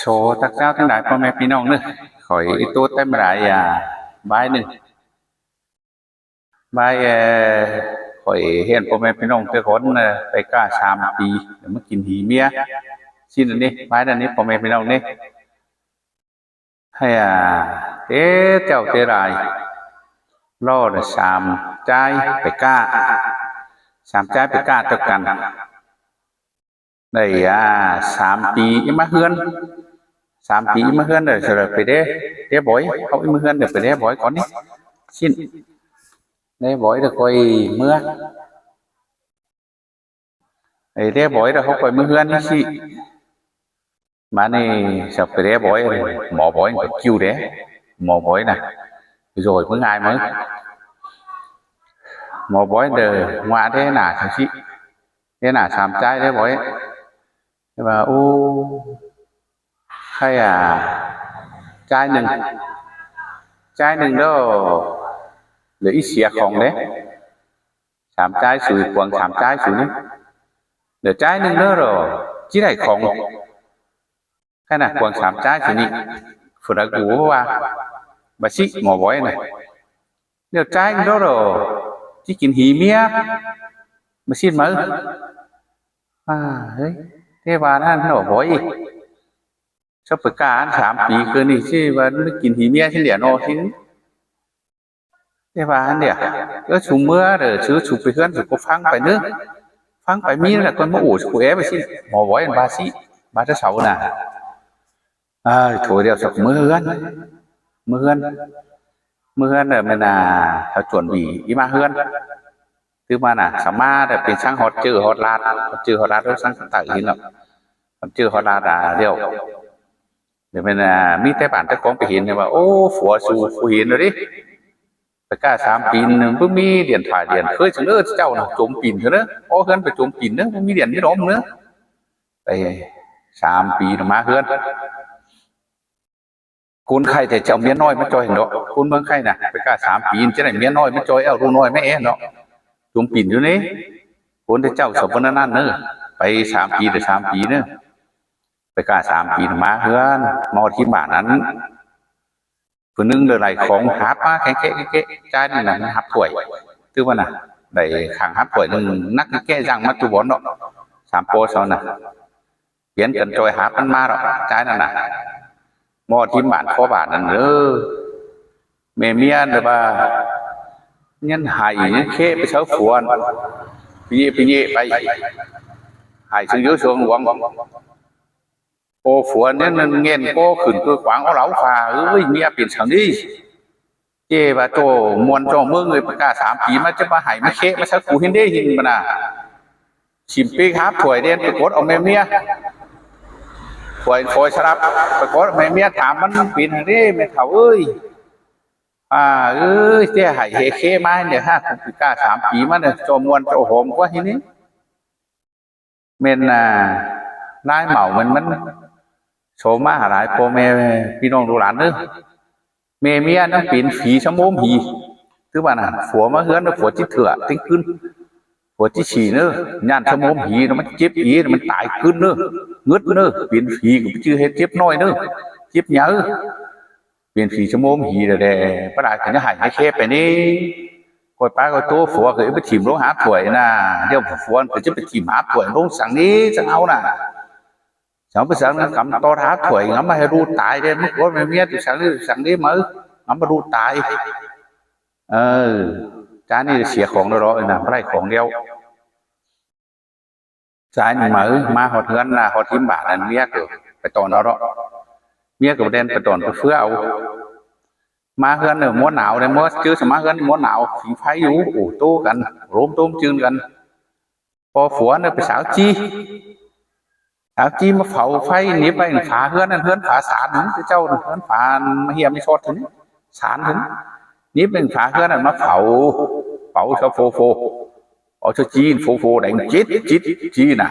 ໂທ ທັກທາຍທັງຫຼາຍພໍ່ແມ່ພີ່ນ້ອງເດີ ຂ້ອຍໂຕແຕ່ມາຫຼາຍ ອ່າ ບ່າຍໜຶ່ງ ບ່າຍ ເອີ ຂ້ອຍເຫັນພໍ່ແມ່ພີ່ນ້ອງແຕ່ກ່ອນ ເອີ ໄປກ້າສາມປີ ມາກິນຫີເມຍ ຊີ້ນອັນນີ້ ບ່າຍນັ້ນນີ້ ພໍ່ແມ່ພີ່ນ້ອງເດີ ໃຫ້ ອ່າ ເຕະເຈົ້າເຕະຫຼາຍ ລໍລະສາມຈ່າຍໄປກ້າ ສາມຈ່າຍໄປກ້າຕໍ່ກັນ ໄດ້ ອ່າ ສາມປີ ອີ່ມາເຮືອນ ສາມປີ ອີ່ມາເຮືອນ ເດີ ສະເລີບໄປເດ້ ເດ້ບອຍ ເຮົາອີ່ມາເຮືອນ ເດີ ໄປເດ້ບອຍກ່ອນນີ້ ຊິ້ນ ເດ້ບອຍ ເດີ ຄ່ອຍເມືອ ໄອ້ເດ້ບອຍ ເດີ ເຮົາຄ່ອຍເມືອເຮືອນ ຊິ ມານີ້ ສະເປເດບອຍ ໝໍບອຍກໍຈິ້ວເດ້ ໝໍບອຍນະ ໂອ້ຍ ເມືອງ່າຍ ໝໍບອຍເດີ ງວາເດ້ໜ້າ ຈັ່ງຊີ້ ເດ້ໜ້າ ສາມຈ່າຍເດ້ບອຍ ແຕ່ວ່າ ໂອ້ ໃຫ້ ອ່າ ຈ່າຍໜຶ່ງ ຈ່າຍໜຶ່ງເດີ ເຫຼືອອີເສຍຂອງເດ້ ສາມຈ່າຍສູ ກວາງສາມຈ່າຍສູນີ້ ເດີຈ່າຍໜຶ່ງເດີ ຊິໄດ້ຂອງ ຂະໜາດກວາງສາມຈ່າຍສູນີ້ ຜູ້ໃດກໍບໍ່ວ່າ ບາຊິໝໍບອຍນະ ດຽວຈ່າຍເດີ ຊິກິນຫີເມຍ ມາຊິດມາ ອ່າ ເຮີ້ຍ ແຕ່ວ່ານັ້ນເນາະບອຍ ເຈົ້າໄປກ້າອັນສາມປີຄືນນີ້ ຊິວ່າມາກິນຫີເມຍຊິແຫຼະເນາະ ຊິ ແຕ່ວ່າຫັ້ນເດ ເອີ ສູເມືອເດີ ສູ ສູໄປເຮືອນ ສູກໍຟັງໄປເນີ ຟັງໄປ ມີແລ້ວກໍມາໂອ້ ສູແອໄປຊິ ໝໍບອຍ ບາຊິ ບາແຕ່ເຊົ້ານະ ເອີ ໂທດຽວ ສັກເມືອເຮືອນ ເມືອເຮືອນ ເມືອເຮືອນ ເອີ ແມ່ນ ອ່າ ເຂົາຈວນຫວີ ອີ່ມາເຮືອນ ຕື່ມມານະ ສາມາດເປັນຊ່າງຮອດເຈີຮອດລາດ ຮອດເຈີຮອດລາດ ເອີ ຊ່າງໄຕ້ຫີນເນາະ ຮອດເຈີຮອດລາດ ດຽວ ດຽວແມ່ນ ອ່າ ມີແຕ່ບ້ານແຕ່ກອງໄປເຫັນວ່າ ໂອ້ ຜົວສູຜູ້ເຫັນເດ້ ໄປກ້າສາມປີໜຶ່ງ ບໍ່ມີຫຼຽນຖ້າຫຼຽນເຄີຍ ເຊີເດີ ເຈົ້ານະ ຈົມປິ່ນເຊີເດີ ອໍ ເຮືອນໄປຈົມປິ່ນເດີ ບໍ່ມີຫຼຽນມີດອມເດີ ໄປສາມປີນະ ມາເຮືອນ ຄົນໄຄແຕ່ຈະເອົາເມຍນ້ອຍມາຈ່ອຍເນາະ ຄົນເມືອງໄຄນະ ໄປກ້າສາມປີ ຈະໄດ້ເມຍນ້ອຍມາຈ່ອຍ ເອົາລູກນ້ອຍມາແອເນາະ ຈົມປິ່ນຢູ່ນີ້ ຄົນແຕ່ເຈົ້າສະບັນນະນັ້ນເນີ ໄປສາມປີ ໄດ້ສາມປີເນີ ໄປກ້າສາມປີມາເຮືອນ ມາຮອດທີ່ບ້ານນັ້ນ ຜູ້ໜຶ່ງເລີໄລ່ຂອງຫາບມາແກະໆ ຈ່າຍນັ້ນນະ ມັນຫາບຖ້ວຍ ຖືວ່ານະ ໄດ້ຂ້າງຫາບຖ້ວຍໜຶ່ງ ໜັກແກະຍັງມາຕຸບອນເນາະ ສາມປໍເຊົານະ ປ່ຽນກັນຈ່ອຍຫາບມັນມາດອກ ຈ່າຍນັ້ນນະ ມາຮອດທີ່ບ້ານພໍ່ບ້ານນັ້ນເດີ ແມ່ເມຍແບບວ່າ ຍັງໄຫ້ຍັງເຄະໄປເຊົາຜົວ ປະເຍະປະເຍະໄປ ໄຫ້ເຊີງຢູ່ເຊີງຫຼວງ ໂອ້ ຜົວນີ້ນັ້ນແງ່ນກໍຂຶ້ນຄືຂວາງເອົາເຫຼົາຄາ ເອີຍ ເມຍເປັນຈັ່ງນີ້ ເຈ້ວ່າໂຕມ່ວນເຈົ້າເມືອງເອີຍ ໄປກ້າສາມປີມາຈະມາໄຫ້ມາເຄະມາໃສ່ກູເຫັນເດ້ ເຫັນບໍ່ນະ ຖິ້ມປີກຫາບຖ້ວຍແລ່ນໄປກົດເອົາແມ່ເມຍ ຖ້ວຍ ຖ້ວຍສະຫຼັບ ໄປກົດເອົາແມ່ເມຍ ຖາມມັນເປັນຈັ່ງໃດແມ່ເຖົ້າເອີຍ ປ້າເອີຍ ແຕ່ໄຫ້ເຄມາເນຍ ຫາກູໄປກ້າສາມປີມາເນຍ ເຈົ້າມ່ວນເຈົ້າຫອມກວ່າເຫັນນີ້ ແມ່ນ ອ່າ ລາຍເໝົາ ມັນ ມັນໂສມາຫຼາຍ ພໍ່ແມ່ພີ່ນ້ອງລູກຫຼານເດີ ແມ່ເມຍນຳເປັນຜີສະໂມມຫີ ຄືວ່ານະ ຜົວມາເຮືອນ ຜົວຈິດເຖື່ອຕິງກຶນ ຜົວຈິດສີເດີ ຢ້ານສະໂມມຫີນະ ມັນເຈັບອີ ມັນຕາຍກຶນເດີ ງຶດເດີ ເປັນຜີກໍບໍ່ຈື່ເຮັດເຈັບນ້ອຍເດີ ເຈັບໃຫຍ່ ເປັນຜີສະໂມມຫີແດ່ໆ ປານໃດກໍຍັງໃຫ້ໃຫ້ແຄະໄປນີ້ ຂ້ອຍປ້າຂ້ອຍໂຕ ຜົວກໍໄປຖິ້ມລົງຫາຖ້ວຍນະ ດຽວຜົວກໍຈະໄປຖິ້ມຫາຖ້ວຍລົງສັງນີ້ ສັງເອົານະ ສັງໄປສັງນຳກຳຕອດຫາຖ້ວຍ ງຳມາໃຫ້ລູກຕາຍເດ້ ມັນກວດແມ່ເມຍ ຕຸສັງນີ້ຕຸສັງນີ້ມາ ງຳມາລູກຕາຍ ເອີ ຈານນີ້ເສຍຂອງແລ້ວເນາະ ນະ ບໍ່ໄດ້ຂອງແລ້ວ ສາຍນີ້ມາ ເອີ ມາຮອດເຮືອນນະ ຮອດທີມບ້ານນັ້ນ ເມຍກໍໄປຕອນເອົາເນາະ ເມຍກໍແລ່ນໄປຕອນໄປເຟືອເອົາ ມາເຮືອນເນີ ມົວໜາວເດີ ມົວ ຈື່ສະມາເຮືອນມົວໜາວ ຜິງໄຟຢູ່ ໂອ້ ໂຕ້ກັນ ໂລມໂຕ້ມຈືນກັນ ພໍຜົວເນີໄປສາວຈີ່ ສາວຈີ່ມາເຝົ້າໄຟໜິບໄວ້ຝາເຮືອນນັ້ນ ເຮືອນຝາສານຫັ້ນ ເຈົ້າເຮືອນຝາມາຮຽມຊອດຫັ້ນ ສານຫັ້ນ ໜິບໄວ້ຝາເຮືອນນັ້ນ ມາເຝົ້າ ເປົ່າຊະໂຟໂຟ ເປົ່າຊະຈີ່ໂຟໂຟ ແດງຈິດຈິດຈີ່ນະ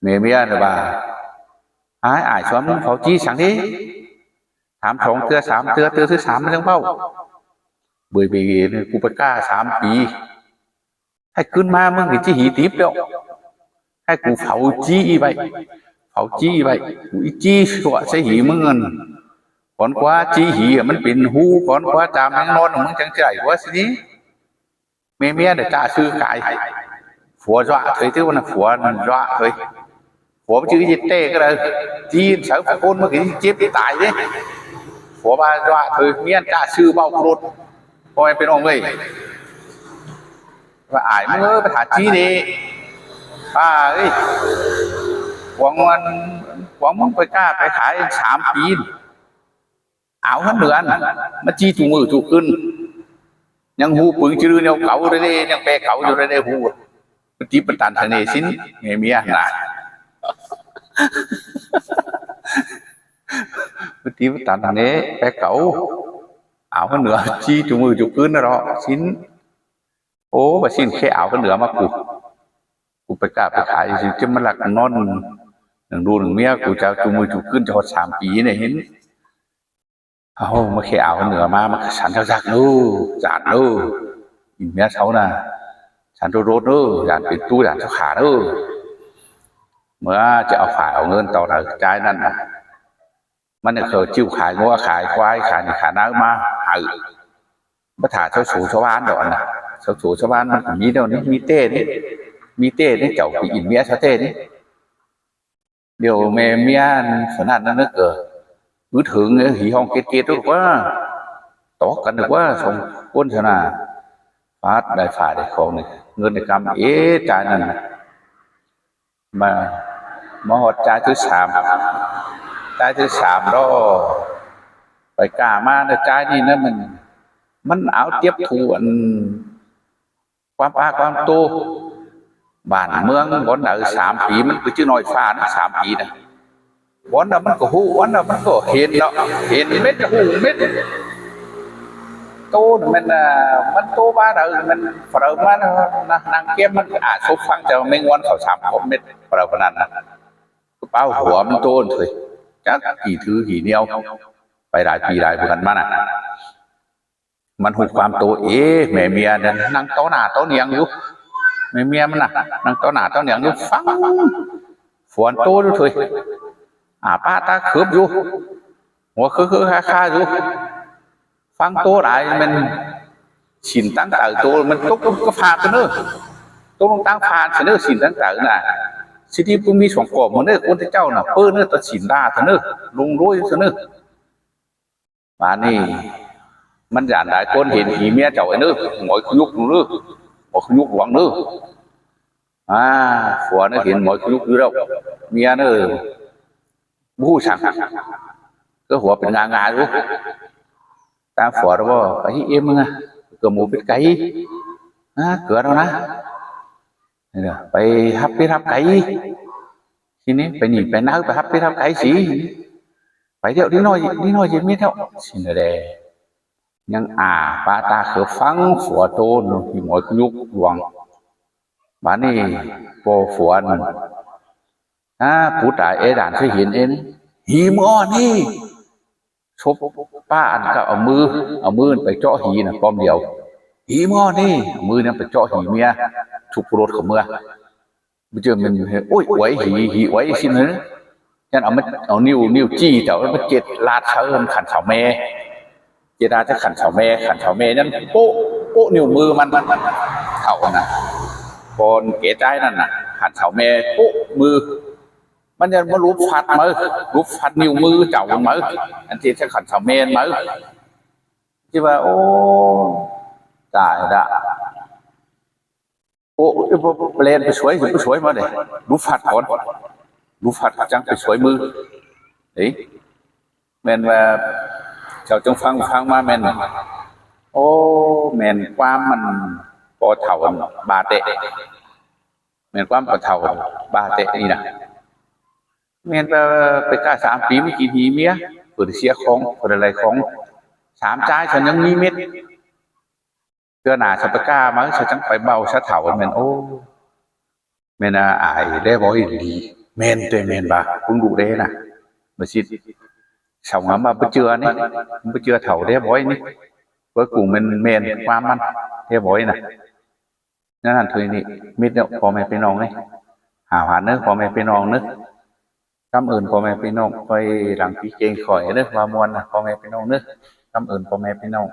ແມ່ເມຍເລີຍວ່າ ອ້າຍ ອ້າຍ ຊວນເຂົາຈີ່ສັງເດ ຖາມສອງເທື່ອສາມເທື່ອ ເທື່ອທີສາມມັນຈັ່ງເວົ້າ ເບີຍເບ ກູໄປກ້າສາມປີ ໃຫ້ຂຶ້ນມາເມືອງນີ້ຈີ່ຫີຕິບແລ້ວ ໃຫ້ກູເຝົ້າຈີ່ໄວ້ ເຜົາຈີ້ໄວ້ ກູອີຈີ້ຊົ່ວໃສ່ຫີມຶງຫັ້ນ ກ່ອນກວ່າຈີ້ຫີມັນເປັນຮູ ກ່ອນກວ່າຈາມຍັງນອນ ມຶງຈັ່ງຊິໄດ້ກວ່າຊິນີ້. ແມ່ເມຍໄດ້ຈະຊື່ກາຍ ຜົວຢະເທີຍ ຖືວ່ານະ ຜົວຢະເທີຍ ຜົວມັນຈື່ເຈັບແຕ່ກໍໄດ້ ຈີ້ໃສ່ຄົນມັນກໍເຈັບຕາຍເດ້. ຜົວວ່າຢະເທີຍ ເມຍຈະຊື່ເວົ້າໂລດ ພໍ່ແມ່ພີ່ນ້ອງເອີຍ. ວ່າອາຍ ມຶງເອີຍ ໄປຖ້າຈີ້ນີ້ ປ້າເອີຍ ພວກມັນ ພວກມຶງໄປກ້າໄປຂາຍສາມປີ ອາວເງິນເດືອນ ມາຈີ້ທຸກມື້ທຸກຄືນ ຍັງຫູປຶງຈື່ແນວເກົ່າເດ້ ຍັງແປເກົ່າຢູ່ເດ້ ຫູ ປະຕິປະຕັນທະເນສິນ ແມ່ເມຍຫັ້ນນະ ປະຕິປະຕັນທະເນ ແປເກົ່າ ອາວເງິນເດືອນ ຈີ້ທຸກມື້ທຸກຄືນນະເນາະ ສິນ. ໂອ້ ວ່າສິນ ແຄ່ອາວເງິນເດືອນມາກູ ກູໄປຄ້າໄປຂາຍ ຊິຈະມາລັກນອນໜຶ່ງລູກໜຶ່ງເມຍ ກູຈະຈຸມື້ຈຸຄືນ ຈະຮອດສາມປີນີ້ ເຫັນ ເອົາ ມາແຄ່ອາວເງິນເດືອນມາ ມັນກະສັນຈັກໆເດີ ຢ້ານເດີ ອີເມຍເຊົານະ ສັນໂດດໆເດີ ຢ້ານເປັນຕູ ຢ້ານເຈົ້າຂ້າເດີ. ເມື່ອຈະເອົາຝາກເອົາເງິນຕອນໃດຈ່າຍນັ້ນນະ ມັນກໍເຄີຍຈິ້ວຂາຍງົວ ຂາຍຄວາຍ ຂາຍນີ້ຂາຍນາມາໃຫ້ ບໍ່ຖ້າຊາວໂສຊາວບ້ານດອກ ອັນນະ ຊາວໂສຊາວບ້ານມັນກໍມີແນວນີ້ ມີແຕ່ນີ້ ມີແຕ່ນີ້ ເຈົ້າໄປອິນເມຍຊະແຕ່ນີ້. ດຽວແມ່ເມຍອັນນັ້ນນັ້ນກໍອຶດຫຶງ ຫີຮ້ອງເກັດໆ ກວ່າ ຕອກກັນກວ່າ ສອງຄົນຊະນະ ປາດ ໄດ້ຝາກໄດ້ຂອງນີ້ ເງິນໄດ້ກຳ ເອ ຈ່າຍນັ້ນນະ ມາ ມາຮອດຈ່າຍທີສາມ ຈ່າຍທີສາມດອກ ໄປກ້າມາແລ້ວຈ່າຍນີ້ນະ ມັນ ມັນເອົາຕຽບຖູ່ອັນ ຄວາມປາກຄວາມໂຕ ບ້ານເມືອງບ່ອນໃດ ສາມປີ ມັນຄືຈະນ້ອຍຟ້ານະ ສາມປີນະ ບ່ອນໃດມັນກໍຮູ້ ບ່ອນໃດມັນກໍເຫັນເນາະ ເຫັນເມັດ ຮູ້ເມັດ. ໂຕນະແມ່ນ ມັນໂຕບ້ານໃດ ມັນເຝີມານະ ນາງແກ້ມມັນອາສົບຝັງ ແຕ່ວ່າແມງວັນເຂົ້າສາມເມັດ ເຝີປານນັ້ນນະ ກະເປົາຫົວມັນໂຕນເທີຍ ຈັກຂີ້ຖືຂີ້ໜຽວ ໄປຫຼາຍປີຫຼາຍເດືອນມານະ ມັນຮູ້ຄວາມໂຕເອ ແມ່ເມຍນັ້ນນັ່ງຕໍ່ໜ້າຕໍ່ນຽງຢູ່ ແມ່ເມຍມັນນະ ນັ່ງຕໍ່ໜ້າຕໍ່ນຽງຢູ່ ຟັງ ຝວນໂຕຢູ່ເທີຍ ອາປາກຕາເຂີບຢູ່ ຫົວເຄີໆຄາໆຢູ່ ຟັງໂຕຫຼາຍແມ່ນສິນຕັ້ງຕາໂຕ ມັນຕົກລົງກະຟ້າຊະເນີ ຕົກລົງຕາງຟ້າຊະເນີ ສິນຕັ້ງຕານະ ສິດທິພູມີສອງກອບເນີ ຄົນເຈົ້ານະ ເປີເນີ ຕັດສິນລາຊະເນີ ລົງໂລຍຊະເນີ. ບາດນີ້ມັນຢ້ານຫຼາຍຄົນເຫັນຂີ້ເມຍເຈົ້າເດີ ໝອຍຂະຫຍຸກເດີ ໝອຍຂະຫຍຸກຫຼວງເດີ. ອາ ຜົວເນີເຫັນໝອຍຂະຫຍຸກຢູ່ແລ້ວ ເມຍເນີບໍ່ຮູ້ສັງ ກໍຫົວເປັນງາໆຢູ່. ຕາຝອດບໍ່ ໄປເອມງາ ເກືອໝູເປັດໄກ່ ອາ ເກືອແລ້ວນະ ໄປຮັບເປັດຮັບໄກ່ ຊິນີ້ ໄປນີ້ໄປນາ ໄປຮັບເປັດຮັບໄກ່ຊິ ໄປແລ້ວ ດີໜ້ອຍ ດີໜ້ອຍຊິມີແລ້ວ ຊິນະແດ່. ຍັງອາປາກຕາເຂີບຟັງ ຜົວໂຕນະ ຂີ້ໝອຍຂະຫຍຸກຫຼວງ. ບາດນີ້ພໍ່ຜົວນັ້ນ ອາ ຜູ້ຕາຍເອດານຊິເຫັນເອັນ ຫີມງອນນີ້ ສົບປ້າອັນກໍເອົາມື ເອົາມືໄປເຈາະຫີນະ ປ້ອມດຽວ ຫີມງອນນີ້ ເອົາມືນັ້ນໄປເຈາະຫີເມຍ ທຸບລົດເຂົ້າເມືອ. ບໍ່ເຈີແມ່ນຢູ່ໃຫ້ ໂອ້ຍ ອວຍ ຫີ ຫີອວຍຊິເນີ ຈັ່ງເອົາມາ ເອົານິ້ວ ນິ້ວຈີ້ເຈົ້າມາເຈັດລາດໃສ່ຄັນເສົາແມ່ ເຈັດລາດໃສ່ຄັນເສົາແມ່ ຄັນເສົາແມ່ນັ້ນໂປະ ໂປະນິ້ວມືມັນ ເຖົ້ານະ ກ່ອນແກ່ຕາຍນັ້ນນະ ຄັນເສົາແມ່ໂປະມື ມັນຍັງມາຫຼຸບຟັດມາ ຫຼຸບຟັດນິ້ວມືເຈົ້າມາ ອັນທີ່ໃສ່ຄັນເສົາແມ່ມາ ທີ່ວ່າ ໂອ້ ຕາຍລະ. ໂອ້ ບໍ່ ບໍ່ແລ່ນໄປຊ່ວຍ ໄປຊ່ວຍມາເດ້ ຫຼຸບຟັດກ່ອນ ຫຼຸບຟັດຈັ່ງໄປຊ່ວຍມື. ເອີ ແມ່ນວ່າເຈົ້າຈັ່ງຟັງ ຟັງມາແມ່ນ ໂອ້ ແມ່ນຄວາມມັນພໍ່ເຖົ້າບ້າແຕະ ແມ່ນຄວາມພໍ່ເຖົ້າບ້າແຕະນີ້ນະ ແມ່ນວ່າໄປກ້າສາມປີ ມັນກິນຫີເມຍ ເພິ່ນເສຍຂອງ ເພິ່ນໄດ້ຂອງ ສາມຈ່າຍ ຊັ້ນຍັງມີເມັດ. ເທື່ອໜ້າສະໄປກ້າມາ ສະຈັ່ງໄປເວົ້າສະເຖົ້າແມ່ນ ໂອ້ ແມ່ນອາຍແລບອຍອີ່ຫຼີ ແມ່ນແຕ່ແມ່ນວ່າ ເບິ່ງດຸເດ້ນະ ບໍ່ຊິ ເຊົາງາມວ່າບໍ່ເຈື່ອນີ້ ບໍ່ເຈື່ອເຖົ້າແລບອຍນີ້ ເບິ່ງກຸງແມ່ນ ແມ່ນຄວາມມັນແລບອຍນະ ນັ້ນ ນັ້ນ ໂທນີ້ ມິດເດີ ພໍ່ແມ່ພີ່ນ້ອງເອີຍ ຫາຫວານເດີ ພໍ່ແມ່ພີ່ນ້ອງເດີ. ກ່ຳອື່ນພໍ່ແມ່ພີ່ນ້ອງ ຂ້ອຍຫຼັງປີເກັ່ງຂ້ອຍເດີ ວ່າມ່ວນນະພໍ່ແມ່ພີ່ນ້ອງເດີ ກ່ຳອື່ນພໍ່ແມ່ພີ່ນ້ອງ